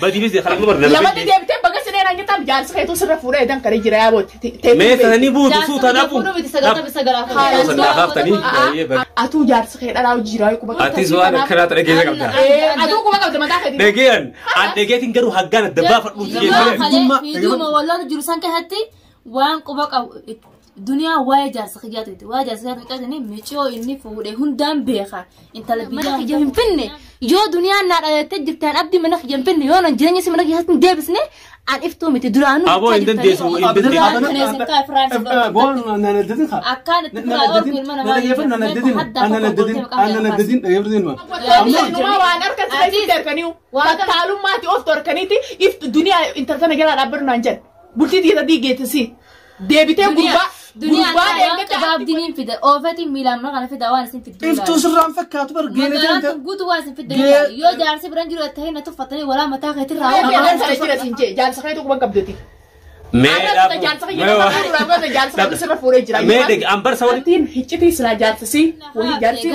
Badii fi karaa dubartii. Lamatti deebitee baga sinee naan jettaan jaarsa keetu sirra fuudhee edan kare jira yaabooti. Mee sananii buutu suuta dhabu. Atuu jaarsa kee dhalaa hojii quba qabda. Atis waan akkanaa ta'e keessa qabda. Atuu quba qabda mataa keetii. Dhageen an dhageetiin garuu haggaan adda baafadhuuti jechuudha. Fiiduma walloota jiru san keessatti waan quba qabu duniyaa waa'ee jaarsa kiyyaa tuqxe waa'ee jaarsa kiyyaa tuqxe miciyoo inni fuudhe hundaan beeka intala biyyaa kiyya hin finne yoo duniyaan naa dhalattee jirtaan abdii mana kiyya hin finne yoo nan jireenya si mana kiyya hin deebisne an iftuu miti duraanuu. Aboo hin dandeessu hin dandeessu. Boon nana dedin haa. Akkaan itti fuudhaa oolku ilma namaa. Nana dedin nana dedin nana dedin dhageeffatu ma. Ammoo waan harka sirreessitti harkaniiru. Tattaalummaatti of torkaniiti if duniyaa intala sana jalaa dhaabbatu naan jedhe. Bultii dhiira diigeetisi. Deebitee gurbaa. Gurbaa eeggate abdiin fida oofati miilaan mana kana fida waan isin fiddu. Iftuu sirraan fakkaatu bar geele Magaalaan tun guutuu waan isin fiddu yoo jaarsi biraan jiru ta'e na tuffatanii walaa mataa keetti Jaarsa raawwatu. jira siin jee jaarsa keetu quban qabduti. Mee Jaarsa keetu jaarsa keetu sirra fuudhee jira. Mee dhage an barsa walitti. Ittiin hiccitii silaa jaarsisii wayii jaarsi.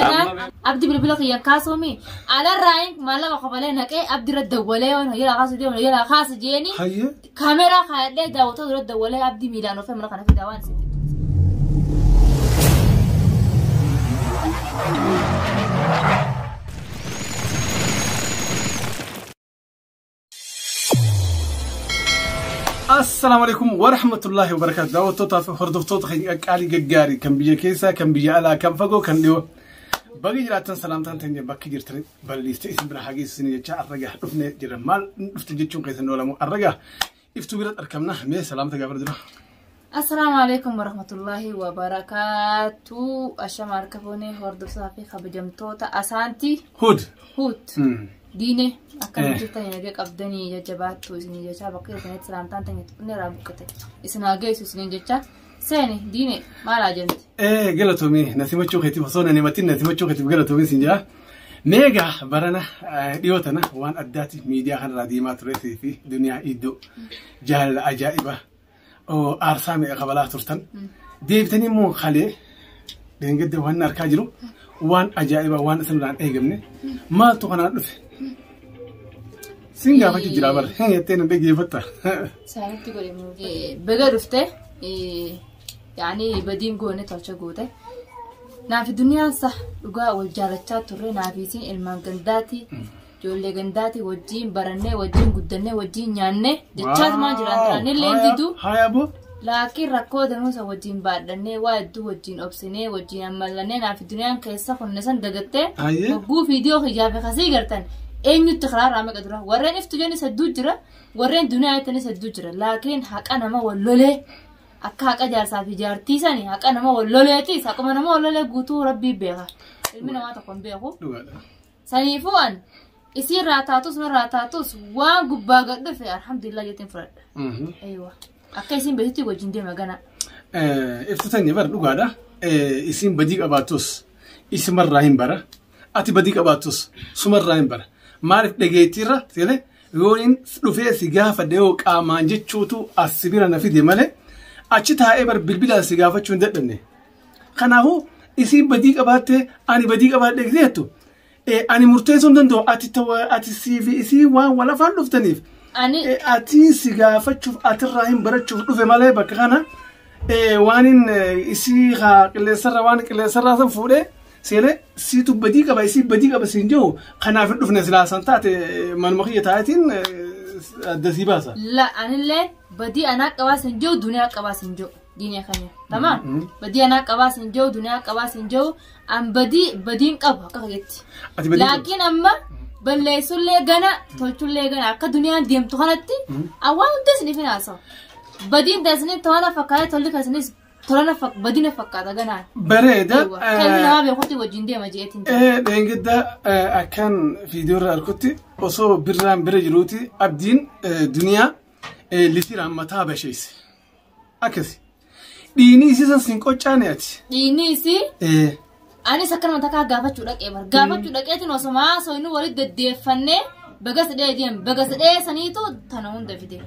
Abdi bilbila kiyyan kaasuumi alarraayin maallaqa qofalee naqee abdi irra dawwalee waan hojii kaasu deemu hojii kaasu jeeni Hayyee. kaameraa kaayadhee daawwattoota dura dawwalee abdi miilaan oofee mana kana fidaa waan isin fiddu. Assalaamu alaikum wa rahmatullahi wa barakaatu. Daawwattootaa fi hordoftoota keenya qaqqaalii gaggaarii kan biyya keessaa, kan biyya alaa, kan fagoo, kan dhiyoo. Baga jiraattan salaamtaan teenya bakki jirtan balleessitee isin bira hageessu isin jecha arragaa dhufne jira. Maal dhufte jechuun keessan oolamu arragaa iftuu biratti argamna. Mee salaamta gaafa dura. Assalaamu alaikum warahmatullahi wabarakaatu. Ashama harka fuunee hordoftoota fi kabajamtoota asaantii Hud. huut. Diine akkam jirtan nagaa qabdanii jajjabaattu isinii jecha bakka jirtanitti salaamtaan teenya tuqne irraa buqqate. Isin haa geessu isiniin jecha. Seeni diine maal haa jenti? Galatoomii nasimachuu keetiif osoo na himatin nasimachuu keetiif galatoomii isin jira. Meegaa barana dhiyoo tana waan addaati miidiyaa kanarraa deemaa turee fi duniyaa iddoo jaalala ajaa'ibaa aarsaa meeqa kabalaa turtan. Deebitanii immoo kalee deengadde waan harkaa jiru waan ajaa'ibaa waan isinirraan eegamne maaltu kanaan dhufe. Sin gaafachuu jira bara jettee na dhaggeeffatta. Saanitti godhe baga dhufte yaani badiin goone tolcha goote. Naafi duniyaan sa dhugaa wal jaalachaa turre naafi isin ilmaan gandaati. Ijoollee gandaati wajjin barannee wajjin guddannee wajjin nyaannee jechaas maal jiraan turanillee didu. Haaya boo. Laakiin rakkoo danuusa wajjin baadhannee waa hedduu wajjin obsinee wajjin ammallannee naafi duniyaan keessa kunne san dagattee hogguu fiidiyoo kiyyaa fi kasii gartan eenyutti karaa irraa meeqa dura warreen iftu jennis hedduu jira warreen duniyaa jettanis hedduu jira laakiin haqa nama wallolee akka haqa jaarsaa fi jaartii sani haqa nama walloleetis haquma nama wallolee guutuu rabbii beeka ilmi namaa tokko hin beeku. Saniifuu an isiirraa taatus narraa taatus waan gubbaa gad dhufe alhamdulillah jettiin fudhadha. Eeywa akka isin beektutti wajjin deema gana. Iftu tanya bar dhugaadha. Isin badii qabaattus isimarraa hin bara. Ati badii qabaattus sumarraa hin bara. Maaliif dhageettiirra seene yoo inni dhufee si gaafadhe yoo qaamaan jechuutu as si bira na fide malee achi taa'ee bar bilbilaan si gaafachuu hin dadhabne. Kanaafuu isin badii qabaatte ani badii qabaadhe jettu ani murteessuu hin danda'u ati sii fi isii waan wal afaan dhuftaniif. Ati si gaafachuuf atirraa hin barachuuf dhufe malee bakka kana waan isii qilleensarra waan qilleensarraa san fuudhee seene siitu badii qaba isii badii qaba siin jiru kanaaf hin dhufne silaa san taate manuma kiyya taa'eetiin adda sii baasa. La anillee badii anaa qabaas hin jiru duniyaa qabaas hin jiru diinee keenya. Tamaam badii anaa qabaas hin jiru duniyaa qabaas hin jiru an badii badiin qabu akka keetti. Laakiin amma balleessullee gana tolchullee gana akka duniyaan deemtu kanatti awwaa hundi isiniif hin haasawu. Badiin taasisanii tola fakkaata tolli kaasinis tola badiin fakkaata ganaan. Bareeda. Kan nama beekutti wajjin deema jeetiin. Dheengadda akkan viidiyoo irraa arkutti osoo birraan bira jiruuti abdiin duniyaa litiraan mataa basheesse. Akkasi. Dhiinii isii san siin qoccaane ati. Dhiinii isii. Anis akkanuma takkaa gaafachuu dhaqee bar gaafachuu dhaqeetiin osoo haasoo inni walitti deddeeffannee baga sidhee deem baga sidhee saniitu tana hunda fide.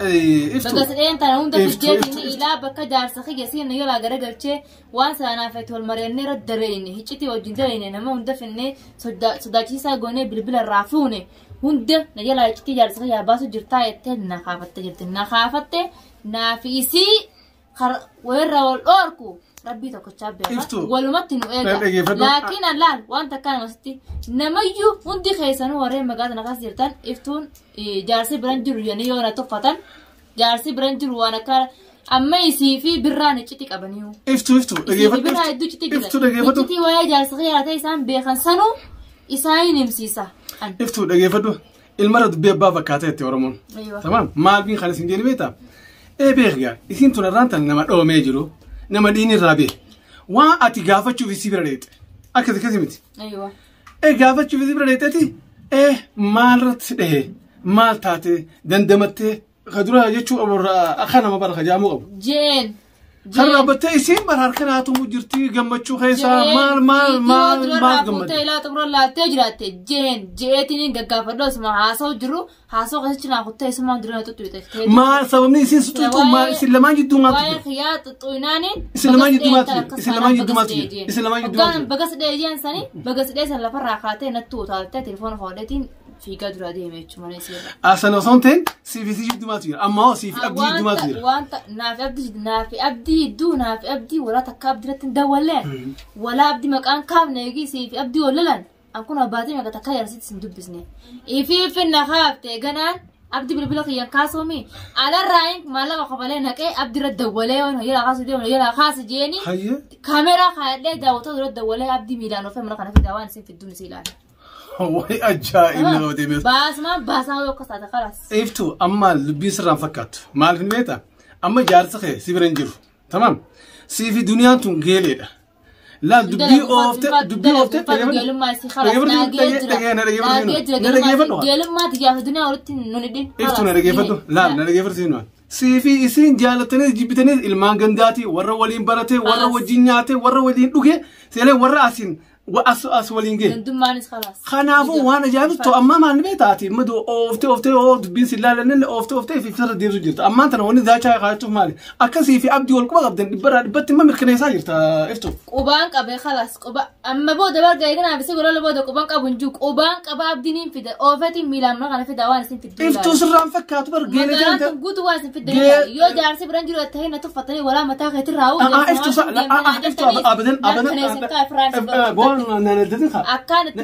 Baga sidheen tana hunda fideetiin ilaa bakka jaarsa kiyya siin yolaa garagalchee waan sanaaf itti wal mari'annee irra dareeyne hiccitii wajjin dareeyne nama hunda finnee sodaachisaa goonee bilbila irraa fuune Hunda na jalaa iccitii jaarsa kiyyaa baasu jirtaa jettee na kaafatte jirti. Na kaafatte naaf isii wayirra wal dhoorku rabbii tokkochaa beeka. Walumatti nu eega. Laakiin allaal waan takka namasitti namayyuu hundi keessanuu warreen magaalaa kana keessa jirtan iftuun jaarsi biran jiru jedhanii yoo na tuffatan jaarsi biran jiru waan akka amma isii fi birraan iccitii qabaniiru. Iftu dhageeffadhu. Birraa hedduu iccitii jira. Iftu dhageeffadhu. Iccitii waa'ee jaarsa kiyyaa ta'e isaan beekan sanuu isaan himsiisa. Iftu dhageeffadhu. Ilmarra dubbii abbaa fakkaata jette Oromoon. Tamaam maal biin kan isin jedhu beektaa? Ee beekaa isin tun irraan tan nama dhoomee jiru nama dhiini irraa beek. Waan ati gaafachuuf isii bira dheete. Akkasi akkasi miti. Ee gaafachuuf isii bira dheeteeti ee maalirratti dhahee maal taatee dandamattee kadura jechuu akka nama bara kajaamuu qabu. Jeen. Kan dhaabbattee isiin bara harka naatumu jirti gammachuu keessaa maal maal maal maal gammadde. Ilaa xumura laattee jiraatte jeen jeetiin gaggaafadhu asuma haasa'u jiru haasa'u keessatti naa kuttee isuma dura na tuttuute. Maal sababni isiin si tuttu maal isin lamaan jidduu maal tuttu? Waa'ee xiyyaa tuttuinaaniin. Isin lamaan jidduu maal tuttu? Isin lamaan jidduu maal tuttu? Isin lamaan jidduu maal tuttu? Bagas dheeyyan sanii bagas dheessan lafarraa kaatee nattu utaaltee telefoona fuudheetiin fiigaa dura deeme jechuudha mana isii irra. Asana osoo hin ta'in siif isii jidduu maaltu jira? Amma hoo siif abdii jidduu maaltu jira? Wanta naaf abdii jidduu naaf abdii walaa takka abdii irratti hin dawwalleen walaa abdii maqaan kaafne eegi siif abdii walalan an kun abbaatii meeqa takka yarsitti sin dubbisne. Ifi na kaafte ganaan abdii bilbila kiyyan kaasoomi alarraa maallaqa qofalee naqee abdii irra dawwalee waan hojii kaasu deemu hojii kaasu jeeni kaameraa kaayadhee daawwattoota dura dawwalee abdii miilaan ofee mana kana fidaa waan isin fidduun isii ilaala. Way ajaa'ib nama deemees. Baasuma baasaa yoo akkas taate kalas. Iftu amma dubbiin sirraan fakkaattu. Maaliif ni beektaa? Amma jaarsa kee si bira hin jiru. Tamaam. Siifi duniyaan tun geeleedha. Laal dubbii ooftee dubbii ooftee Geelummaa xiyyaaf duniyaa walitti nun hidhin. Iftu na dhageeffadhu. Laal na dhageeffadhu siin waan. Siifi isiin jaalatanii jibbitanii ilmaan gandaatii warra waliin baratee warra wajjin nyaatee warra waliin dhugee seenee warra asiin as waliin ga'e. Gandumaanis khalaas. Kanaafuu waan ajaa'ibu ta'u amma maal ni beektaa madoo ooftee ooftee oo dubbiin si ilaalan ooftee ooftee fi iftarra deemsu jirta. Ammaan tana wanni daachaa kaachuuf maali? Akkasii fi abdii wal quba qabdan dhibbarraa dhibbatti immoo mirkaneessaa jirta iftu. Qubaan qabee khalaas quba amma booda barga eegana fi sigolola booda qubaan qabu hin jiru qubaan qaba abdiin hin fida oofetiin miilaan mana kana fida waan isin fiddu. Iftuu sirraan fakkaatu bar geelee Magaalaan tun guutuu waan isin fiddu yoo jaarsi biran jiru ta'e na tuffatanii walaa mataa keetirraa Iftu iftu abadan abadan Akkaan itti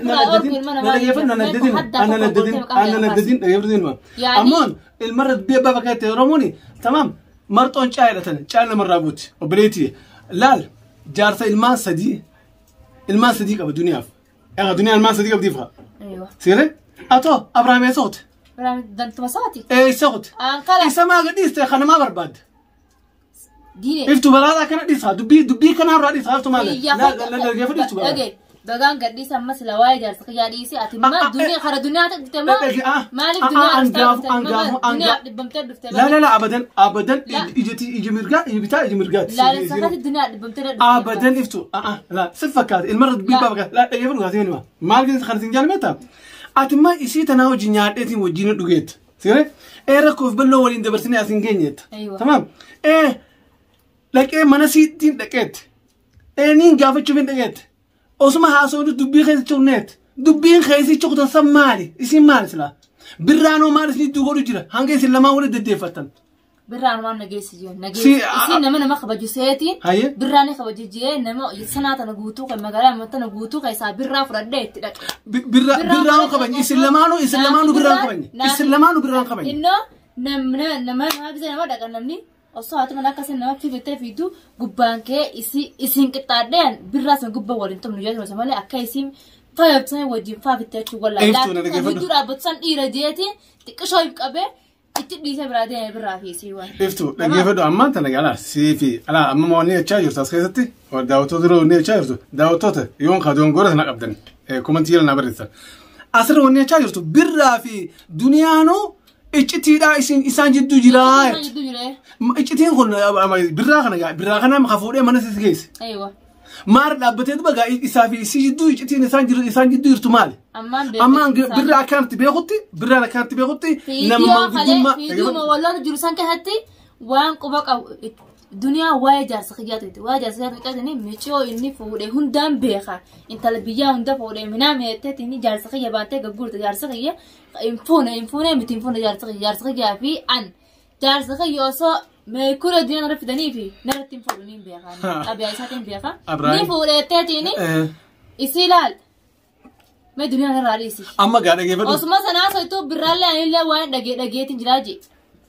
Ammoon ilmarra dubbii abbaa fakkaate Oromoon tamaam marxoon caa jedhatan caa namarraa buuti obboleettii laal jaarsa ilmaan sadii qaba duniyaaf. Egaa duniyaan ilmaan sadii qabdiif haa. Seeree atoo Abiraam eessa qote? Abiraam dantuma saati. Eessa qote? Isa maa gadhiiste kan namaa barbaadde. Iftu balaa kana dhiisaa dubbii kana irraa dhiisaa iftu maal? Laal iftu balaa. Bagaan gadhiisa ammas la waa'ee jaarsa kiyyaa dhiise ati maal duniyaa kara duniyaa dhufte moo maaliif duniyaa dhibbamtee dhufte La la abadan abadan ijati ija mirgaa ija bitaa ija mirgaati. La la sakati duniyaa dhibbamtee dhufte. Abadan iftu la si fakkaate ilmarra dubbii baaba la dhageeffadhu gaafii nima maal keessa kan isin jaalmetta ati ma isii tanaa hojii nyaadheetiin wajjin dhugeetta siree ee rakkoof bal'oo waliin dabarsinee asiin geenyeetta tamaam ee dhaqee mana siittiin dhaqeette ee niin gaafachuuf hin dhaqeette. Osuma haasawni dubbii keessa cufneet dubbiin keessi cuftan san maali isin maali silaa birraanoo maal isin iddoo godhu jira hanga isin lamaan walitti deddeeffattan. Birraan waan nageessi jiru nageessi isin nama nama kabaju seetiin birraan kabaju jee nama sanaa tana guutuu kan magaalaa amma tana guutuu keessaa birraa fudhadhee itti dhaqe. Birraan kabajni isin lamaanuu isin lamaanuu birraan kabajni isin lamaanuu birraan kabajni. Innoo nama nama nama dhaqa namni. Osoo haati mana akkasii nama fiiftee fiidu gubbaan kee isiin qixxaadheen birraa sana gubbaa waliin tumnu jedhu malee akka isiin faayabsan wajjin faafittee jechuun wallaahi. Hudduu dhaabbatu san dhiira jeetiin xiqqishoo qabee itti dhiisee biraa deemee birraa fi isii waan. Iftu dhaggeeffadhu ammaan tana galaa siifi alaa amma wanni jechaa jirtu as keessatti daawwattoota yeroo wanni jechaa jirtu daawwattoota yoon kadoon goora sana qabdan komantii jala naa barreessan. Asirra wanni jechaa jirtu birraa fi duniyaanuu Iccitiidhaa isaan jidduu jiraa. Iccitiin kun birraa kana maka fuudhee mana si geesse. Maal dhaabbatee duba gaa isaa fi isii jidduu iccitiin isaan jidduu jirtu maali? Ammaan birraa akkanatti beekutti birraan akkanatti beekutti nama manguddummaa. Fiidiyoo walloon jiru san keessatti waan quba qabu Duniyaa waa'ee jaarsa kiyyaa turte. Waa'ee jaarsa kiyyaa turte inni miciyoo inni fuudhee hundaan beeka. Intala biyyaa hunda fuudhee minaa meeteetti inni jaarsa kiyya baatee gagguurte jaarsa kiyya hin fuune hin fuune miti hin fuune jaarsa kiyya jaarsa kiyyaa fi an jaarsa kiyya osoo meekura duniyaa narra fidanii fi narratti hin fuudhu ni beeka. Qabiyaa isaatiin beeka. Ni fuudheetteetiin isii ilaal. Mee duniyaa narraa dhiisi. Amma gaa dhageeffadhu. Osuma sanaa soituu birraallee anillee waan dhagee dhageetiin jiraa jee.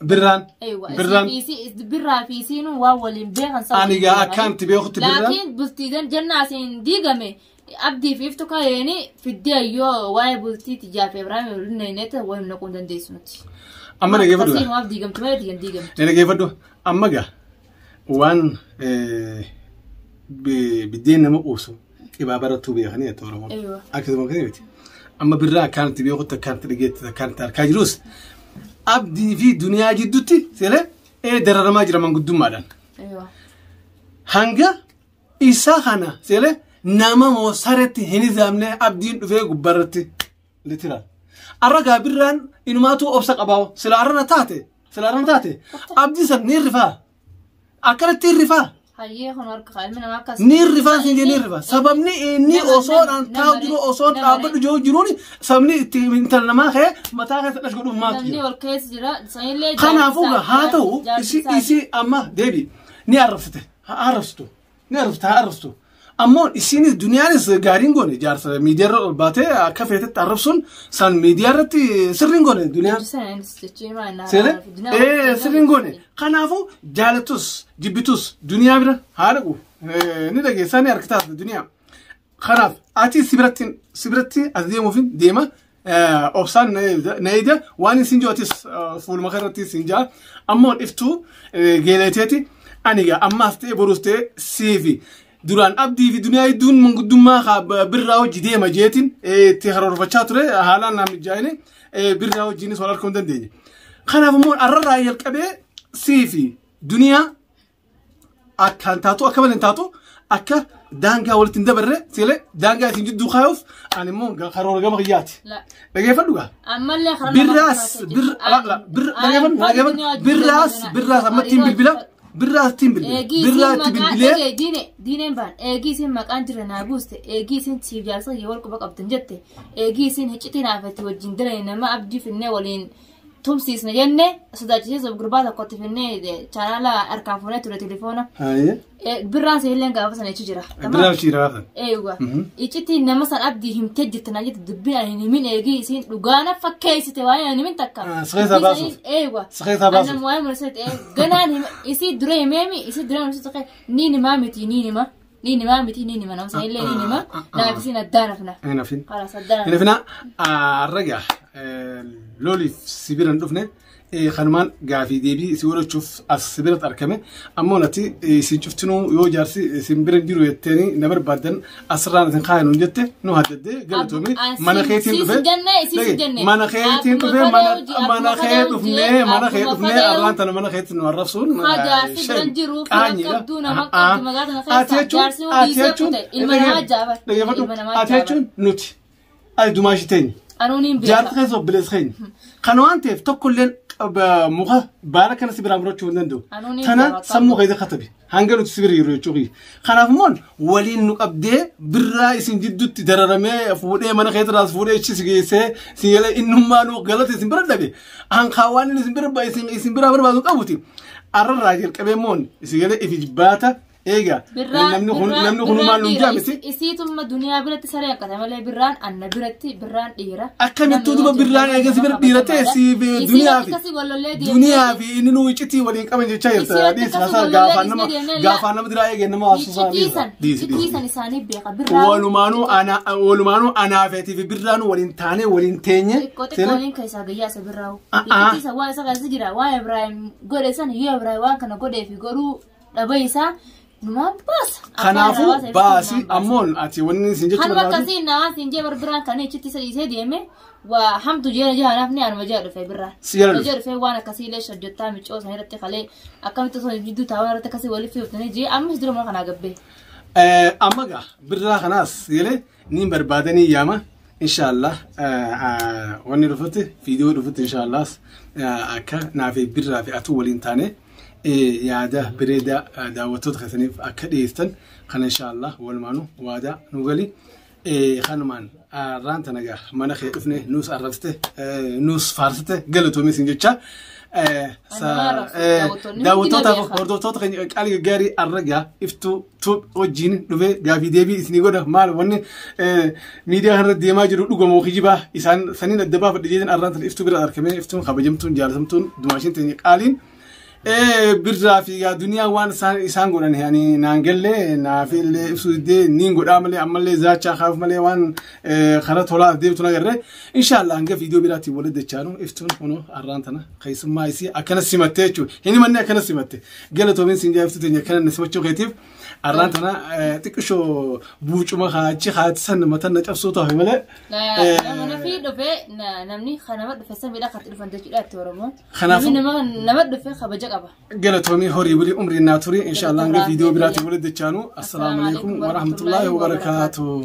Birraan. Birraan. Birraa fi isiin waan waliin beekan saba. Ani gaa akkanatti beekutti birraan. Laakiin bultii janna asiin diigame abdii fi iftu kaayeen fiddee ayyoo waa'ee bultii tijaa fi Ibraahim waliin waliin naquu hin dandeessu nuti. Amma dhageeffadhu. Akkasiin waaf diigamtu malee diigan diigamtu. Dhageeffadhu. Amma gaa waan biddeen nama quubsu qibaa barattuu beekanii jette Oromoon. Akkasuma akkasii miti. Amma birraa akkanatti beekutti akkanatti dhageetti akkanatti harkaa jirus abdii fi duniyaa jidduutti seelee dararamaa jira manguddummaadhaan. Hanga isa kana seelee nama moo saretti hin hizaamne abdiin dhufee gubbaarratti litiraal. Arra gaa birraan inumaatu obsa qabaa sila arrana taate abdii san ni rifaa akkanatti rifaa. Ni rifaa siin jee ni rifaa sababni inni osoodhaan taa'u jiru osoon dhaabbadhu jiru jiruun sababni itti intala namaa ka'ee mataa keessa dhash godhuuf maatu jira. Kanaafuu haa ta'u isi amma deebi ni arrabsite haa arrabsitu ni arrabsite haa arrabsitu ammoo isinis duniyaanis gaariin goone jaarsa miidiyaarra ol baatee akka feetetti arrabsuun san miidiyaarratti sirriin goone duniyaan. Sirriin goone kanaafuu jaalattus jibbitus duniyaa bira haa dhaqu ni dhageessaa ni harkitaas duniyaa. Kanaaf ati si biratti as deemuufin deema obsaan na eega waan isin jiru atis fuuluma kanarratti isin jaa ammoo iftuu geeleteeti ani gaa ammaas ta'e boruus ta'e siifi. Duraan abdii fi duniyaa hedduun manguddummaa birraa hojii deema jeetiin itti karoorfachaa ture haalaan naam mijaa'ine birraa hojiinis wal arguu hin dandeenye. Kanaaf immoo arrarraa jalqabee sii fi duniyaa akkaan taatu akka malee taatu akka daangaa walitti hin dabarre seelee daangaa isin jidduu kaayuuf ani immoo karoora gama kiyyaati. Dhageeffadhu gaa. Birraas birraas birraas ammatti hin bilbila. Birraa ittiin bilbile. Birraa itti bilbilee. Diineen baan eegii isin maqaan jira naa buuste eegii isin siif jaarsa yoo wal quba qabdan jette eegii isin hiccitii naafatti wajjin dalane nama abdii finnee waliin tumsiisne jenne sodaachisiisuuf gurbaa tokkotti finnee chaanaala harkaan fuunee ture telefoona. Birraan seelleen gaafa sana ichi jira. Birraan ichi jira gaafa. Eeyyuwa. Iccitiin nama san abdii himtee jirti naa jette dubbiin ani himin eegii isiin dhugaana fakkeessite waa'ee ani himin takka. Saqeessaa baasuuf. Eeyyuwa. Saqeessaa baasuuf. Anam waa'ee mul'isa ta'e ganaan isii dura himeemi isii dura mul'isa ni himaa miti ni hima. Ni himaa miti ni hima nama sanillee ni hima naaf isiin addaan hafna. Hin hafin. Kalaas addaan Hin hafina arragaa loliif sibiira hin dhufne kanumaan gaafii deebii si godhachuuf as sibiratti argame ammoo nati isin cuftinuu yoo jaarsi isin bira jiru jetteeni na barbaaddan asirraan isin kaayan nuun jette nu haddaddee galatoomii mana keetiin dhufe mana keetiin dhufe mana kee dhufnee mana kee dhufnee arraan tana mana keetiin nu arrabsuun ati jechuun ati jechuun nuti ati dumaashii teenya. Jaarti keessa obboleessa keenya. Kana waan ta'eef tokkolleen muka baala kana si biraa murachuu hin danda'u. Tana sammuu keessa katabe hanga nuti si bira jiru jechuudha. Kanaaf immoo waliin nu qabdee birraa isin jidduutti dararamee fuudhee mana keessa fuudhee ichi si geessee si galee innummaa nu galate isin bira dhabe. Hanqaa waan inni isin bira barbaadu qabuti. Arrarraa jalqabee immoo isin galee ifi jibbaata Eega namni kun maal nuun jaamiti. Isiituma duniyaa biratti saree akkata malee birraan anna biratti birraan dhiira. Akkamittuu duba birraan eegasi bira dhiira ta'e si duniyaa fi duniyaa fi inni nuu iccitii waliin qaban jechaa jirta. Dhiisi haasaa gaafaan nama diraa eegee nama haasuusaa dhiisa. Iccitii isaanii beeka birraan. Walumaanuu anaafeetii fi birraan waliin taanee waliin teenye. Xiqqoo xiqqooniin keessaa gayyaa isa birraa'u. Iccitii isa waa isa keessa jira waa Ibraahim godhe san yoo Ibraahim waan kana godhee fi godhuu dhaba isaa. Numaan baasa. Kanaafuu baasi ammoo ati wanni isin jechuun barbaadu. Hanuma akkasii namaa siin jee birraan kan ichitti isa dhiisee deeme waa hamtu jee jee anaaf ni anuma jee dhufe birraan. Si jala dhufe. Jee dhufe waan akkasii illee hojjettaa micoo sana irratti kalee akkamitti osoo jidduu taa'an irratti akkasii waliif fiiftanii jee ammas dura mana kanaa gabbee. Amma gaa birraa kanaas jedhee ni barbaadanii yaama. Inshaallah wanni dhufutti viidiyoo dhufutti inshaallah akka naaf birraa fi atuu waliin taane. Yaada bareedaa daawwattoota keessaniif akka dhiyeessan kana inshaallah walumaanuu waadaa nu gali. Kanumaan arraan tana gaa mana kee dhufne nuus arrabsite nuus faarsite galatoomi isin jecha. Daawwattoota hordoftoota keenya qaalii gaggaarii arra gaa Iftuu Tube wajjin dhufee gaafii deebii isinii godha maal wanni miidiyaa kanarra deemaa jiru dhugamoo kijibaa isaan saniin adda baafadhe jeetan arraan tana Iftuu bira argamee Iftuun kabajamtuun jaalatamtuun dumaashiin teenya qaaliin birraa fi gaa duniyaa waan isaan godhan ani naan galle naaf illee ibsuu diddee niin godhaa malee ammallee zaachaa kaaf malee waan karaa tolaa deemtu nagarre inshaallah hanga viidiyoo biraatiin walitti dachaanu Iftuun kunoo arraan tana keessummaa isii akkana simattee jechuudha hin himanne akkana simatte galatoomiin siin jaa Iftuu teenya akkana na simachuu keetiif arraan tana xiqqishoo buucuma kaachi haati san matan na cabsuu ta'e malee. Nama fi dhufe namni nama dhufe samiidha kan dhufan jechuudha itti Oromoo. Kanaafuu- Namni nama dhufe kabaja qaba. Galatoomii horii bulii umrii naa turii inshaallah hanga viidiyoo biraatiin walitti dachaanu assalaamu alaikum warahmatullaahi wabarakaatuh.